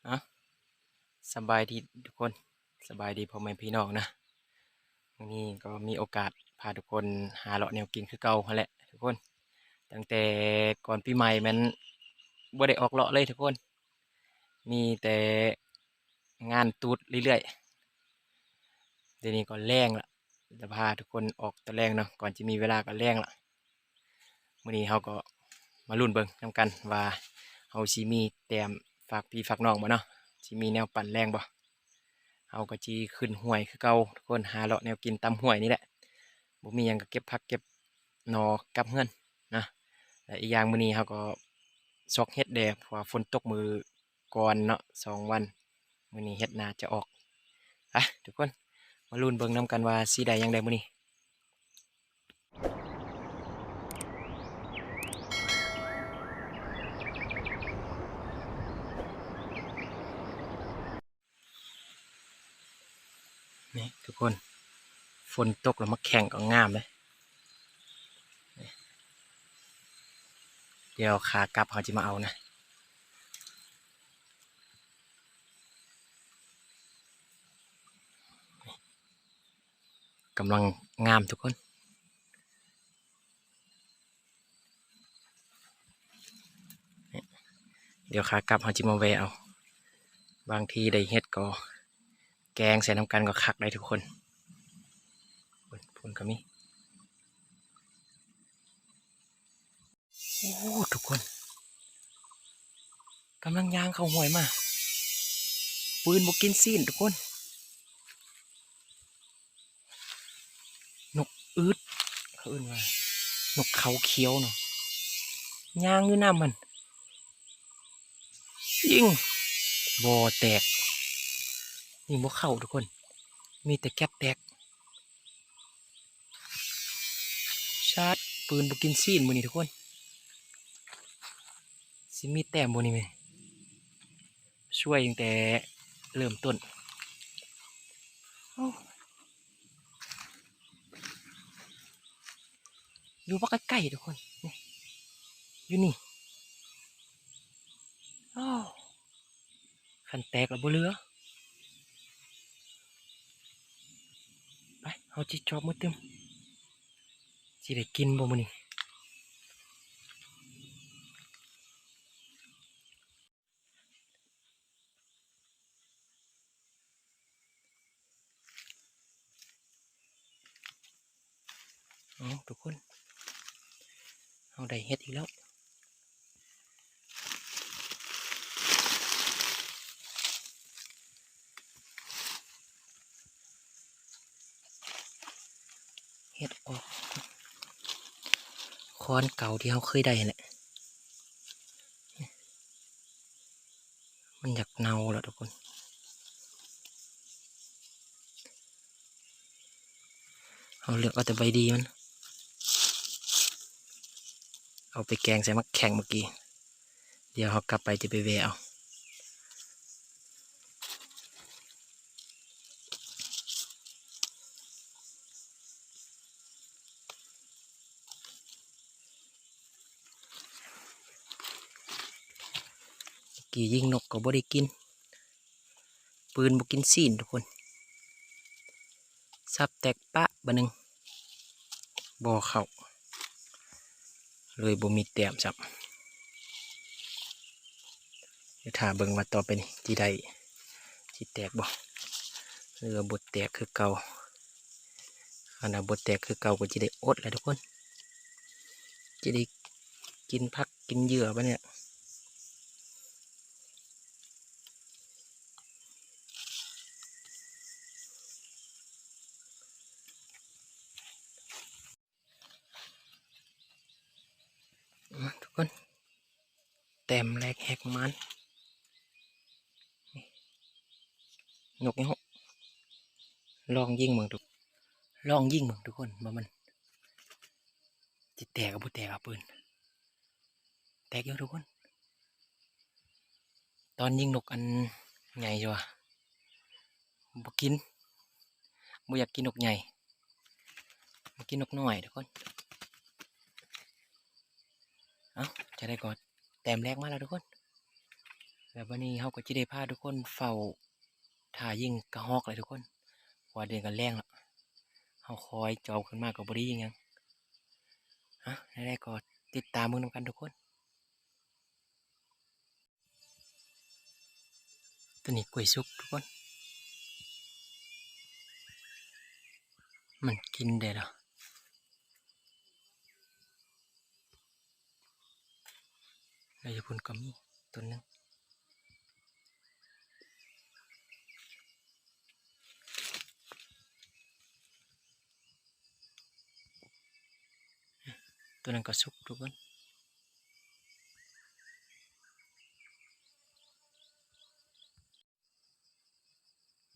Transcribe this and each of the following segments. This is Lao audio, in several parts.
ເອົາ ສະບາຍດີທຸກຄົນ ສະບາຍດີພໍ່ແມ່ພີ່ນ້ອງນະ. ມື້ນີ້ກໍມີໂອກາດພາທຸກຄົນຫາເລາະແນວກິນຄືເກົ່າຫັ້ນແຫຼະທຸກຄົນ. ຕັ້ງແຕ່ກ່ອນປີໃໝ່ແມ່ນບໍ່ໄດ້ອອກເລາະເລີຍທຸກຄົນ ມີແຕ່ງານຕູດເລື້ອຍໆ. ດຽວນີ້ກໍແລງລະ ຈະພາທຸກຄົນອອກຕອນແລງເນາະ ກ່ອນຈະມີເວລາກໍແລງລະ. ມື້ນີ້ເຮົາກໍມາລຸ້ນເບິ່ງນຳກັນວ່າ ເຮົາຊິມີແຕ້ມຝາກພີ່ຝາກນ້ອງບໍ່ເນາະ ຊິມີແນວປັ້ນແລງບໍ່. ເຮົາກໍຊິຂຶ້ນຫ້ວຍຄືເກົ່າທຸກຄົນ ຫາເລາະແນວກິນຕາມຫ້ວຍນີ້ແຫຼະ. ບໍ່ມີຫຍັງກໍເກັບຜັກເກັບໜໍ່ກັບເຮືອນນະ. ແລະ ອີກຢ່າງມື້ນີ້ເຮົາກໍຊອກເຫັດແດ່ ເພາະວ່າຝົນຕົກມື້ ກ່ອນເນາະ ສອງວັນ. ມື້ນີ້ເຫັດໜ້າຈະອອກ. ໄປທຸກຄົນ ມາລຸ້ນເບິ່ງນຳກັນວ່າຊິໄດ້ຫຍັງແດ່ມື້ນີ້. ນີ້ທຸກຄົນ ຝົນຕົກແລ້ວໝາກແຂ້ງກໍງາມເດ້. ດຽວຂາກັບເຮົາຈະມາເອົານະ. ກຳລັງງາມທຸກຄົນ. ດຽວຂາກັບເຮົາຈະມາແວ່ເອົາ ບາງທີໄດ້ເຫັດກໍແກງໃສ່ນຳກັນກໍຄັກໄດ໋ທຸກຄົນ. ພຸ້ນ ພຸ້ນກໍມີ. ໂອ້ ທຸກຄົນ ກຳລັງຍ່າງເຂົ້າຫ້ວຍມາ ປືນບໍ່ກິນຊີ້ນທຸກຄົນ. ນົກອືດ ເຂົາເອີ້ນວ່ານົກເຂົາຂຽວເນາະ ຍ່າງຢູ່ນຳຫັ້ນ ຍິງບໍ່ແຕກ ຍິງບໍ່ເຂົ້າທຸກຄົນ ມີແຕ່ແກັບແຕກ. ຊາດ ປືນບໍ່ກິນຊີ້ນມື້ນີ້ທຸກຄົນ. ຊິມີແຕ້ມບໍ່ນີ້ແມ່? ຊ່ວຍຕັ້ງແຕ່ເລີ່ມຕົ້ນ. ໂອ້ ຢູ່ບັກໃກ້ໆທຸກຄົນ ນີ້ ຢູ່ນີ້. ໂອ້ ຄັນແຕກລະບໍ່ເຫຼືອ. ໄປ ເຮົາຊິຈອບມື້ຕື່ມ ຊິໄດ້ກິນບໍ່ມື້ນີ້? ເອົາ ທຸກຄົນ ເຮົາໄດ້ເຫັດອີກແລ້ວ. ເຫັດອອກ ຄອນເກົ່າທີ່ເຮົາເຄີຍໄດ້ຫັ້ນແຫຼະ. ມັນຢາກເນົ່າແລ້ວທຸກຄົນ. ເຮົາເລືອກເອົາແຕ່ໃບດີມັນ ເອົາໄປແກງໃສ່ໝາກແຂ້ງເມື່ອກີ້. ດຽວເຮົາກັບໄປຈະໄປແວ່ເອົາ. ກີ້ຍິງນົກກໍບໍ່ໄດ້ກິນ ປືນບໍ່ກິນຊີ້ນທຸກຄົນ. ສັບແຕກປະບາດໜຶ່ງ ບໍ່ເຂົ້າ ເລີຍບໍ່ມີແຕ້ມຊ້ຳ. ດຽວຖ້າເບິ່ງວ່າຕໍ່ໄປນີ້ຊິໄດ້ ຊິແຕກບໍ່ ຫຼືວ່າບໍ່ແຕກຄືເກົ່າ. ຄັນວ່າບໍ່ແຕກຄືເກົ່າກໍຈະໄດ້ອົດແຫຼະທຸກຄົນ ຈະໄດ້ກິນຜັກກິນເຫຍື່ອບາດນີ້. ມາທຸກຄົນ ແຕ້ມແລກແຮກໝານ ນົກຍັງຫົກ ລອງຍິງເບິ່ງທຸກ ລອງຍິງເບິ່ງທຸກຄົນ ວ່າມັນຊິແຕກບໍ່ແຕກ ເອົາປືນ ແຕກຢູ່ທຸກຄົນ. ຕອນຍິງນົກອັນໃຫຍ່ຢູ່ວ່າ ບໍ່ກິນ ບໍ່ຢາກກິນນົກໃຫຍ່ ມາກິນນົກນ້ອຍທຸກຄົນ. ເອົ້າ ຈັ່ງໃດກໍແຕ້ມແລກມາແລ້ວທຸກຄົນ. ແລ້ວບັດນີ້ເຮົາກໍຈະໄດ້ພາທຸກຄົນເຝົ້າຖ້າຍິງກະຮອກແຫຼະທຸກຄົນ ເພາະວ່າເດີນກໍແລງແລ້ວ ເຮົາຄອຍຈອບຂຶ້ນມາກໍບໍ່ໄດ້ຍິງຫຍັງ. ຮະ ແນວໃດກໍຕິດຕາມເບິ່ງນຳກັນທຸກຄົນ. ຕົວນີ້ກ້ວຍສຸກທຸກຄົນ ມັນກິນໄດ້ແລ້ວ. ແລ້ວຢູ່ພຸ້ນກໍມີຕົ້ນໜຶ່ງ ຕົວນັ້ນກໍສຸກທຸກຄົນ.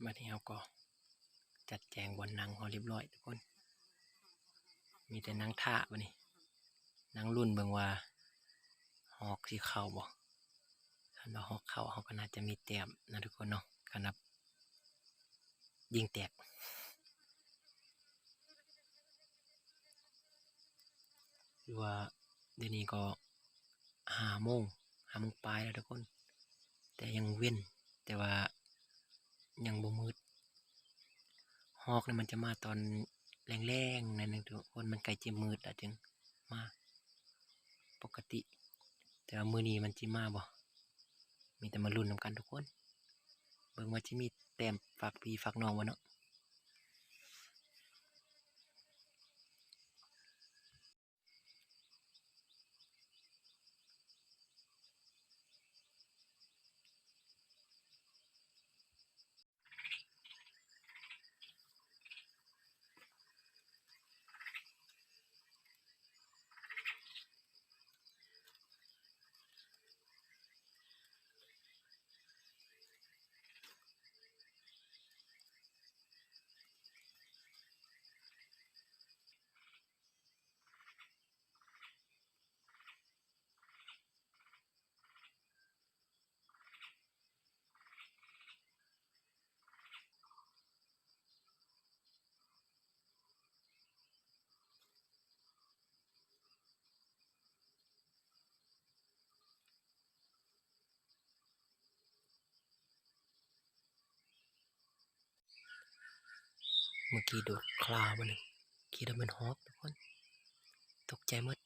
ບັດນີ້ເຮົາກໍຈັດແຈງບ່ອນນັ່ງເຮົາຮຽບຮ້ອຍທຸກຄົນ ມີແຕ່ນັ່ງຖ້າບັດນີ້ ນັ່ງລຸ້ນເບິ່ງວ່າຮອກຊິເຂົ້າບໍ່. ຄັນວ່າຮອກເຂົ້າ ເຮົາກໍໜ້າຈະມີແຕ້ມນະທຸກຄົນເນາະ ຄັນວ່າຍິງແຕກ. ຄືວ່າດຽວນີ້ກໍຫ້າໂມງ ຫ້າໂມງປາຍແລ້ວທຸກຄົນ ແຕ່ຍັງເວັນ ແຕ່ວ່າຍັງບໍ່ມືດ. ຮອກນີ້ມັນຈະມາຕອນແລງໆ ໜ້ອຍໜຶ່ງທຸກຄົນ ມັນໃກ້ຈະມືດແລ້ວຈຶ່ງມາປົກກະຕິ ແຕ່ວ່າມື້ນີ້ມັນຊິມາບໍ່ ມີແຕ່ມາລຸ້ນນຳກັນທຸກຄົນ ເບິ່ງວ່າຊິມີແຕ້ມຝາກພີ່ຝາກນ້ອງບໍ່ເນາະ. ເມື່ອກີ້ໂດດຄາບາດນີ້ ຄິດວ່າແມ່ນຮອກທຸກຄົນ ຕົກໃຈໝົດ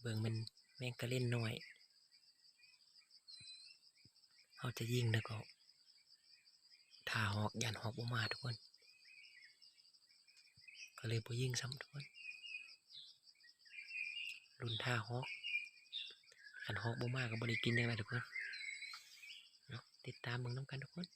ເບິ່ງແມ່ນແມງກະເລັນນ້ອຍ. ເຮົາຈະຍິງແລ້ວກໍຖ້າຮອກ ຢ້ານຮອກບໍ່ມາທຸກຄົນ ກໍເລີຍບໍ່ຍິງຊ້ຳທຸກຄົນ ລຸ້ນຖ້າຮອກ ຄັນຮອກບໍ່ມາກໍບໍ່ໄດ້ກິນຈັ່ງໃດທຸກຄົນເນາະ. ຕິດຕາມເບິ່ງນຳກັນທຸກຄົນ.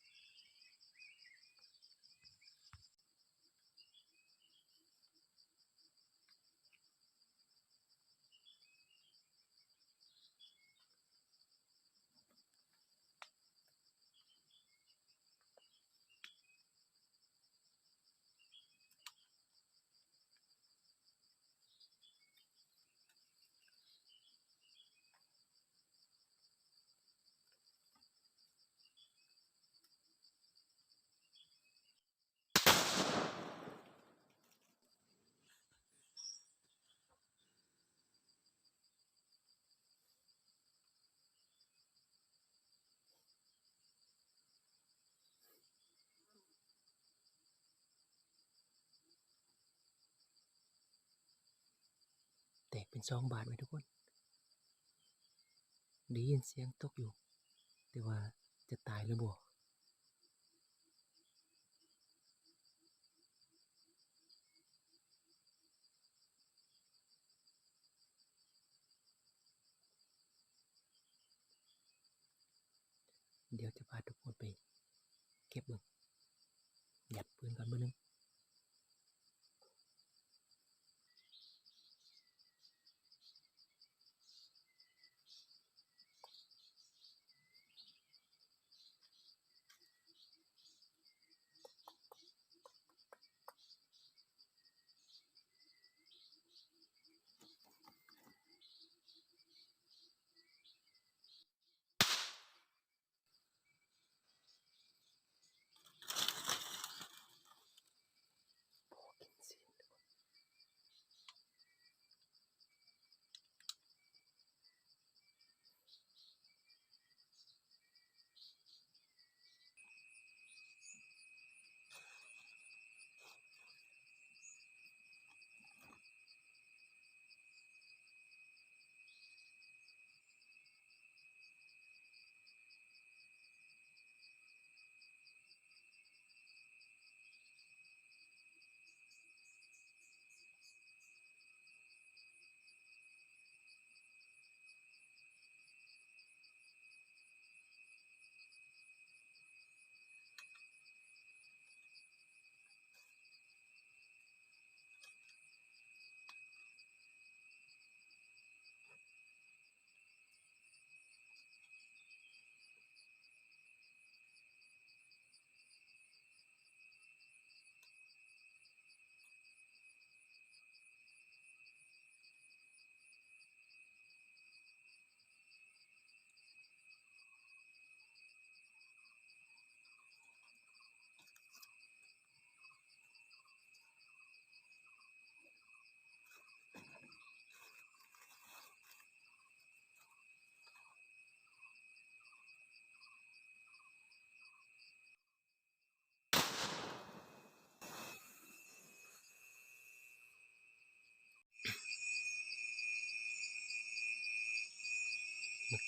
ແຕກເປັນສອງບາດເວີຍທຸກຄົນ ໄດ້ຍິນສຽງຕົກຢູ່ ແຕ່ວ່າຈະຕາຍຫຼືບໍ່ ດຽວຈະພາທຸກຄົນໄປເກັບເບິ່ງ ຍັດຟືນກ່ອນມື້ໜຶ່ງ. ໂ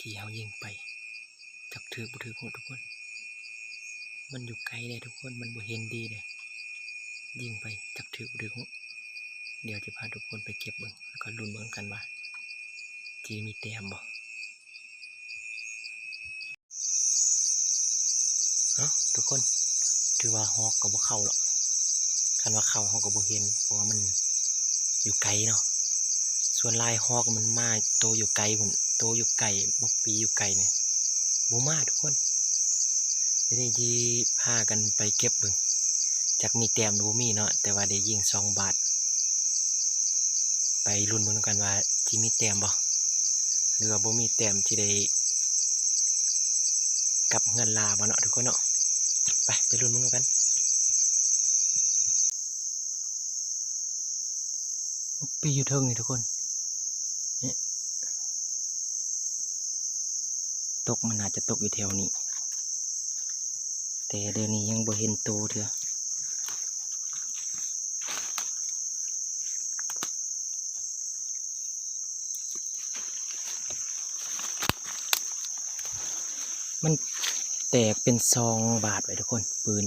ທີ່ເຮົາຍິງໄປ ຈັກຖືກບໍ່ຖືກເນາະທຸກຄົນ. ມັນຢູ່ໄກເດ້ທຸກຄົນ ມັນບໍ່ເຫັນດີເດ້ ຍິງໄປຈັກຖືກບໍ່ຖືກເນາະ. ດຽວຈະພາທຸກຄົນໄປເກັບເບິ່ງ ແລ້ວກໍລຸ້ນເບິ່ງກັນວ່າ ຊິມີແຕ້ມບໍ່. ເນາະທຸກຄົນ ຖືວ່າຮອກກໍບໍ່ເຂົ້າດອກ. ຄັນວ່າເຂົ້າເຮົາກໍບໍ່ເຫັນ ເພາະວ່າມັນຢູ່ໄກເນາະ. ສ່ວນຫຼາຍຮອກມັນມາໂຕຢູ່ໄກພຸ້ນ ໂຕຢູ່ໃກ້ ໝາກປີຢູ່ໃກ້ນີ້ບໍ່ມາທຸກຄົນ. ດຽວນີ້ຊິພາກັນໄປເກັບເບິ່ງ ຈັກມີແຕ້ມຫຼືບໍ່ມີເນາະ ແຕ່ວ່າໄດ້ຍິງສອງບາດ. ໄປລຸ້ນເບິ່ງນຳກັນວ່າຊິມີແຕ້ມບໍ່ ຫຼືວ່າບໍ່ມີແຕ້ມ ຊິໄດ້ກັບເຮືອນລາບໍ່ເນາະທຸກຄົນເນາະ. ໄປ ໄປລຸ້ນເບິ່ງນຳກັນ. ໝາກປີຢູ່ເທິງນີ້ທຸກຄົນ ນີ້ ຕົກ ມັນໜ້າຈະຕົກຢູ່ແຖວນີ້ ແຕ່ດຽວນີ້ຍັງບໍ່ເຫັນໂຕເທື່ອ. ມັນແຕກເປັນສອງບາດໄວ້ທຸກຄົນ ປືນ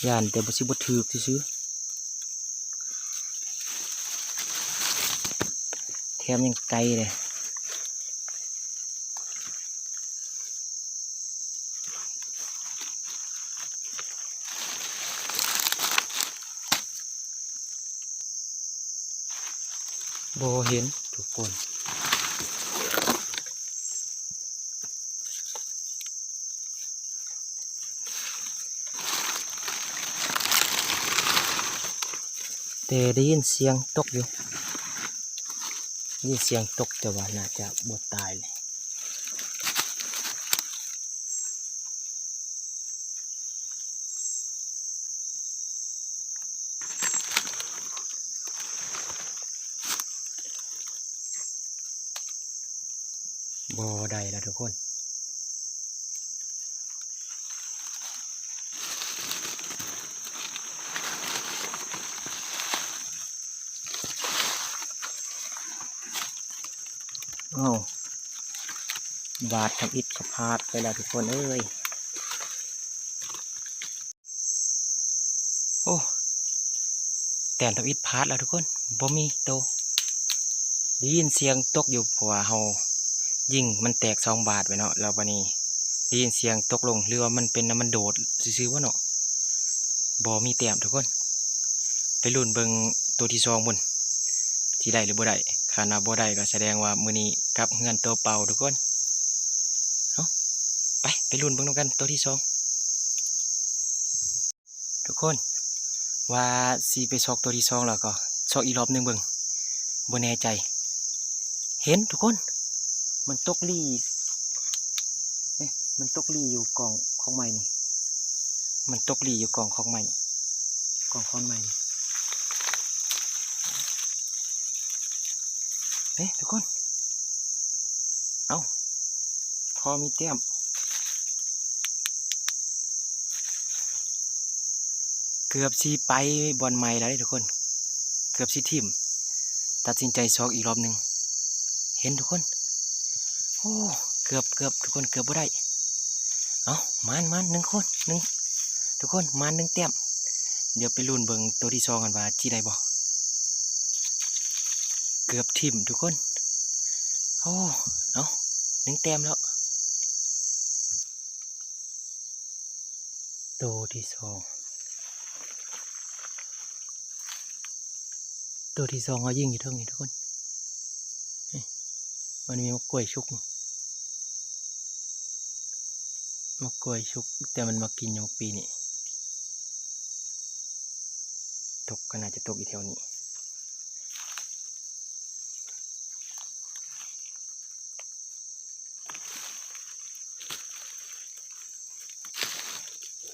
ຢ້ານແຕ່ບໍ່ ຊິບໍ່ຖືກຊື່ໆ ແຖມຍັງໄກເດ້. ບໍ່ເຫັນທຸກຄົນ ແຕ່ໄດ້ຍິນສຽງຕົກຢູ່ ໄດ້ຍິນສຽງຕົກ ແຕ່ວ່າໜ້າຈະບໍ່ຕາຍເລີຍ. ບໍ່ໄດ້ລະທຸກຄົນ ເອົ້າ ບາດທຳອິດກໍພາດໄປແລ້ວທຸກຄົນເອີຍ. ໂອ້ ແຕ້ມທຳອິດພາດແລ້ວທຸກຄົນ ບໍ່ມີໂຕ. ໄດ້ຍິນສຽງຕົກຢູ່ ເພາະວ່າເຮົາຍິງມັນແຕກສອງບາດໄປເນາະ ແລ້ວບາດນີ້ໄດ້ຍິນສຽງຕົກລົງ ຫຼືວ່າມັນເປັນນ້ຳມັນໂດດຊື່ໆບໍ່ເນາະ. ບໍ່ມີແຕ້ມທຸກຄົນ ໄປລຸ້ນເບິ່ງໂຕທີສອງພຸ້ນ ຊິໄດ້ຫຼືບໍ່ໄດ້. ຄັນວ່າບໍ່ໄດ້ກໍສະແດງວ່າມື້ນີ້ກັບເຮືອນຕົວເປົ່າທຸກຄົນ. ເອົ້າ ໄປ ໄປລຸ້ນເບິ່ງນຳກັນໂຕທີສອງ. ທຸກຄົນ ວ່າຊິໄປຊອກໂຕທີສອງ ແລ້ວກໍຊອກອີກລອບໜຶ່ງເບິ່ງ ບໍ່ແນ່ໃຈ. ເຫັນທຸກຄົນ ມັນຕົກລີ້ ເອີ ມັນຕົກລີ້ຢູ່ກອງຂອງໄມ້ນີ້ ມັນຕົກລີ້ຢູ່ກອງຂອງໄມ້ ກອງຂອນໄມ້ນີ້ ເອີ ທຸກຄົນ. ເອົ້າ ພໍມີແຕ້ມ ເກືອບຊິໄປບ່ອນໃໝ່ແລ້ວເດ້ທຸກຄົນ ເກືອບຊິຖິ້ມ ຕັດສິນໃຈຊອກອີກລອບໜຶ່ງ. ເຫັນທຸກຄົນ ໂອ້ ເກືອບ ເກືອບທຸກຄົນ ເກືອບບໍ່ໄດ້. ເອົ້າ ມານ ມານ ໜຶ່ງຄົນ ໜຶ່ງ ທຸກຄົນ ມານໜຶ່ງແຕ້ມ. ດຽວໄປລຸ້ນເບິ່ງໂຕທີສອງກັນວ່າຊິໄດ້ບໍ່. ເກືອບຖິ້ມທຸກຄົນ ໂອ້ ເອົ້າ ໜຶ່ງແຕ້ມແລ້ວ. ໂຕທີສອງ ໂຕທີສອງເຮົາຍິງຢູ່ເທິງນີ້ທຸກຄົນ ນີ້ ມັນມີໝາກກ້ວຍສຸກ ໝາກກ້ວຍສຸກ ແຕ່ມັນມາກິນຢູ່ໝາກປີນີ້ ຕົກ ກໍໜ້າຈະຕົກຢູ່ແຖວນີ້.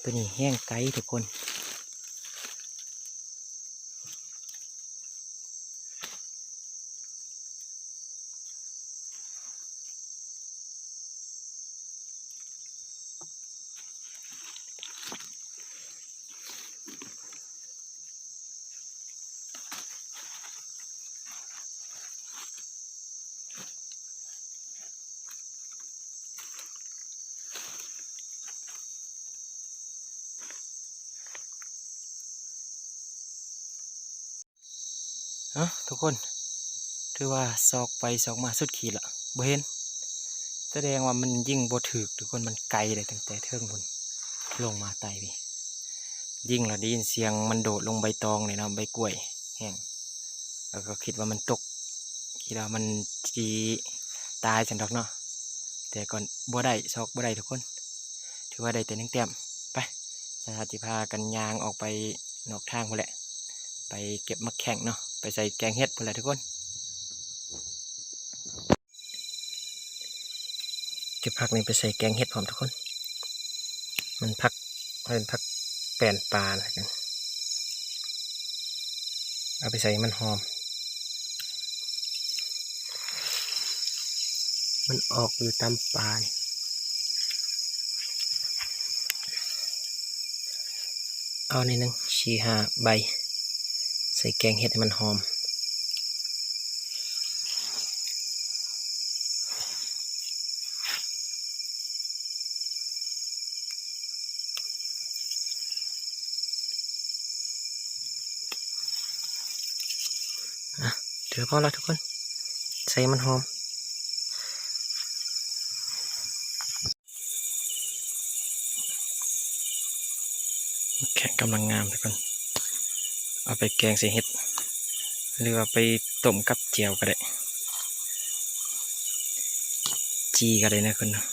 ໂຕນີ້ແຮງໄກທຸກຄົນ. ເອົ້າ ທຸກຄົນ ຖືວ່າຊອກໄປຊອກມາສຸດຂີດລະ ບໍ່ເຫັນ. ສະແດງວ່າມັນຍິງບໍ່ຖືກທຸກຄົນ ມັນໄກເດ້ ຕັ້ງແຕ່ເທິງພຸ້ນລົງມາໃຕ້ພີ້. ຍິງແລ້ວໄດ້ຍິນສຽງມັນໂດດລົງໃບຕອງນີ້ເນາະ ໃບກ້ວຍແຫ້ງ ແລ້ວກໍຄິດວ່າມັນຕົກ ຄິດວ່າມັນຊິຕາຍຊັ້ນດອກເນາະ ແຕ່ກໍບໍ່ໄດ້ ຊອກບໍ່ໄດ້ທຸກຄົນ ຖືວ່າໄດ້ແຕ່ໜຶ່ງແຕ້ມ. ໄປ ສະຫາດຊິພາກັນຍ່າງອອກໄປນອກທາງພຸ້ນແຫຼະ ໄປເກັບໝາກແຂ້ງເນາະ ໄປໃສ່ແກງເຫັດພຸ້ນແຫຼະທຸກຄົນ. ເກັບຜັກນີ້ໄປໃສ່ແກງເຫັດພ້ອມທຸກຄົນ. ມັນຜັກ ມັນເປັນຜັກແປ້ນປ່ານະ ເອົາໄປໃສ່ໃຫ້ມັນຫອມ. ມັນອອກຢູ່ຕາມປ່ານີ້. ເອົາໜ້ອຍໜຶ່ງ ສີ່ຫ້າໃບ ໃສ່ແກງເຫັດໃຫ້ມັນຫອມ. ອະ ຖືວ່າພໍລະທຸກຄົນ ໃສ່ໃຫ້ມັນຫອມ. ແຂງກຳລັງງາມທຸກຄົນ ເອົາໄປແກງໃສ່ເຫັດ ຫຼືວ່າໄປຕົ້ມກັບແຈ່ວກໍໄດ້ ຈີ່ກໍໄດ້ນະທຸກຄົນເນາະ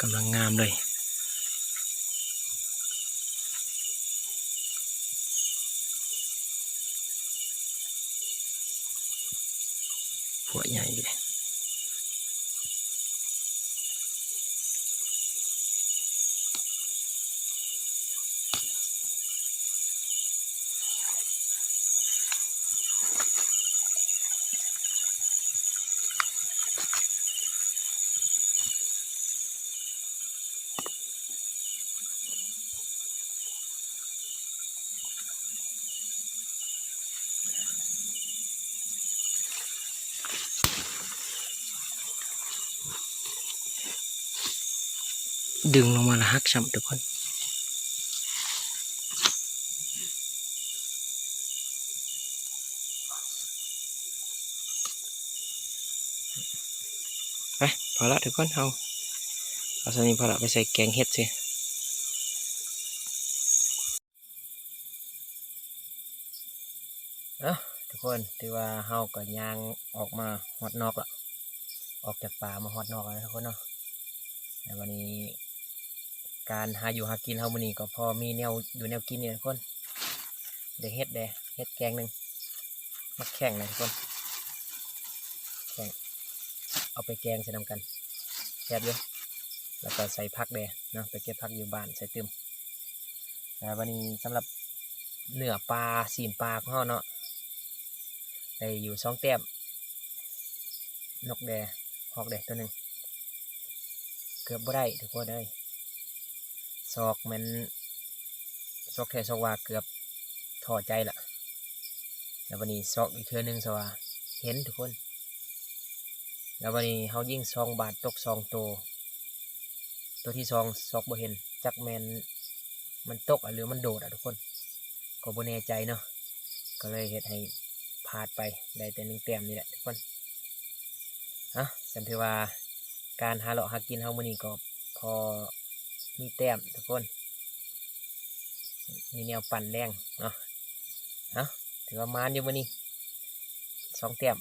ກຳລັງງາມເລີຍ. ພວກໃຫຍ່ເດ້ ດຶງລົງມາລະຫັກຊ້ຳທຸກຄົນ. ໄປ ພໍລະທຸກຄົນ ເຮົາເອົາສ່ຳນີ້ພໍລະ ໄປໃສ່ແກງເຫັດຊິ. ເອົ້າ ທຸກຄົນ ຖືວ່າເຮົາກໍຍ່າງອອກມາຮອດນອກລະ ອອກຈາກປ່າມາຮອດນອກແລ້ວນະທຸກຄົນເນາະ. ແລ້ວບັດນີ້ ການຫາຢູ່ຫາກິນເຮົາມື້ນີ້ກໍພໍມີແນວຢູ່ແນວກິນນີ້ແຫຼະທຸກຄົນ ໄດ້ເຫັດແດ່ ເຫັດແກງໜຶ່ງ ໝາກແຂ້ງນະທຸກຄົນ ແຂ້ງ ເອົາໄປແກງໃສ່ນຳກັນ ແຊບຢູ່ ແລ້ວກໍໃສ່ຜັກແດ່ເນາະ ໄປເກັບຜັກຢູ່ບ້ານໃສ່ຕື່ມ. ແລ້ວບັດນີ້ສຳລັບເນື້ອປາ ຊີ້ນປາຂອງເຮົາເນາະ ໄດ້ຢູ່ສອງແຕ້ມ ນົກແດ່ ຮອກແດ່ຕົວໜຶ່ງ ເກືອບບໍ່ໄດ້ທຸກຄົນເອີຍ ຊອກແມ່ນ ຊອກແທ້ຊອກວ່າເກືອບທໍ້ໃຈລະ. ແລ້ວບັດນີ້ຊອກອີກເທື່ອໜຶ່ງຊະວ່າເຫັນທຸກຄົນ. ແລ້ວບັດນີ້ເຮົາຍິງສອງບາດຕົກສອງໂຕ ໂຕທີສອງຊອກບໍ່ເຫັນ ຈັກແມ່ນມັນຕົກ ຫຼືມັນໂດດອະທຸກຄົນ ກໍບໍ່ແນ່ໃຈເນາະ ກໍເລີຍເຮັດໃຫ້ພາດໄປ ໄດ້ແຕ່ໜຶ່ງແຕ້ມນີ້ແຫຼະທຸກຄົນ. ເອົ້າ ຊັ້ນຖືວ່າການຫາເລາະຫາກິນເຮົາມື້ນີ້ກໍພໍມີແຕ້ມທຸກຄົນ ມີແນວປັ້ນແລງເນາະ. ເອົ້າ ຖືວ່າໝານຢູ່ມື້ນີ້ ສອງແຕ້ມ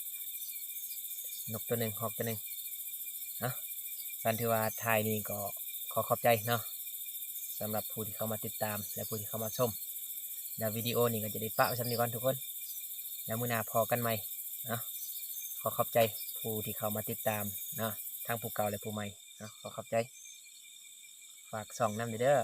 ນົກຕົວໜຶ່ງ ຮອກຕົວໜຶ່ງ. ເອົ້າ ຊັ້ນຖືວ່າທ້າຍນີ້ກໍຂໍຂອບໃຈເນາະ ສຳລັບຜູ້ທີ່ເຂົ້າມາຕິດຕາມ ແລະ ຜູ້ທີ່ເຂົ້າມາຊົມ. ແລ້ວວິດີໂອນີ້ກໍຈະໄດ້ປະໄວ້ສ່ຳນີ້ກ່ອນທຸກຄົນ ແລ້ວມື້ໜ້າພໍ້ກັນໃໝ່ເນາະ. ຂໍຂອບໃຈຜູ້ທີ່ເຂົ້າມາຕິດຕາມເນາະ ທັງຜູ້ເກົ່າ ແລະ ຜູ້ໃໝ່ເນາະ ຂໍຂອບໃຈ. ຝາກຊ່ອງນຳເດີ.